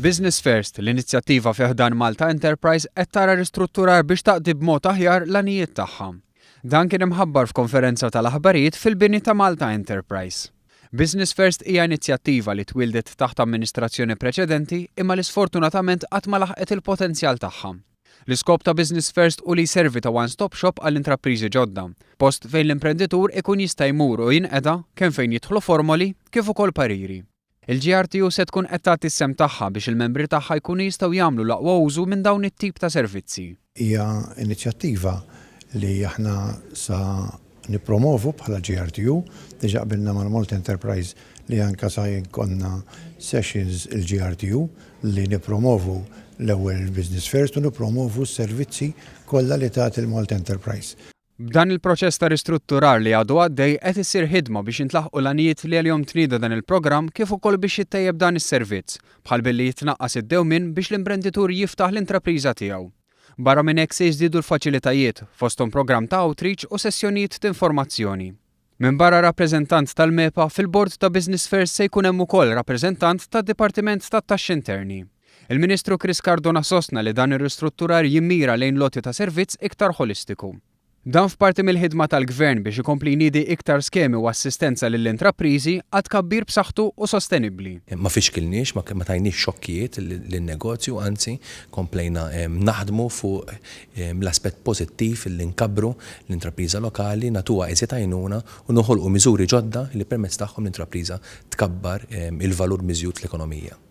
Business First, l-inizjattiva fi ħdan Malta Enterprise qed tara ristrutturar biex taqdi b'mod aħjar l-għanijiet tagħha. Dan kien imħabbar f'konferenza tal-aħbarijiet fil-bini ta' Malta Enterprise. Business First hija inizjattiva li twildet taħt amministrazzjoni preċedenti imma li sfortunatament qatt ma laħqet il-potenzjal tagħha. L-iskop ta' Business First hu li jservi ta' one-stop shop għall-intrapriżi ġodda, post fejn l-imprenditur ikun jista' jmur u jinqeda kemm fejn jidħlu formoli kif ukoll pariri. Il-GRTU se tkun qed tagħti s-sehem tagħha biex il-membri tagħha jkunu jistgħu jagħmlu l-aqwa użu minn dawn it-tip ta' servizzi. Hija inizjattiva li aħna sa nippromovu bħala GRTU, diġà qbilna mal-Malta Enterprise li anke sa jkollna sessions il-GRTU li nippromovu l-ewwel Business First u nippromovu s-servizzi kollha li tagħti l-Malta Enterprise. B'dan il-proċess ta' ristrutturar li għadu għaddej qed issir ħidma biex jintlaħqu l-għanijiet li għalihom tnieda dan il-programm kif ukoll biex jittejjeb dan is-servizz, bħal billi jitnaqqas id-dewmien biex l-imprenditur jiftaħ l-intrapriża tiegħu. Barra minn hekk se jiżdiedu l-faċilitajiet, fosthom programm ta' outreach u sessjonijiet t'informazzjoni. Minbarra rappreżentant tal-MEPA, fil-bord ta' Business First se jkun hemm ukoll rappreżentant tad-Dipartiment tat-Taxxi Interni. Il-Ministru Chris Cardona sostna li dan ir-ristrutturar jimmira lejn l-għoti ta' servizz iktar ħolistiku. Dan f'parti mill-ħidma tal-Gvern biex ikompli jniedi iktar skemi u assistenza lill-intrapriżi għal tkabbir b'saħħtu u sostenibbli. Ma fixkilniex, ma tajniex xokkijiet lin-negozju, anzi komplejna naħdmu fuq l-aspett pożittiv li nkabbru l-intrapriża lokali, nagħtuha iżjed għajnuna u noħolqu miżuri ġodda li permezz tagħhom l-intrapriża tkabbar il-valur miżjud fl-ekonomija.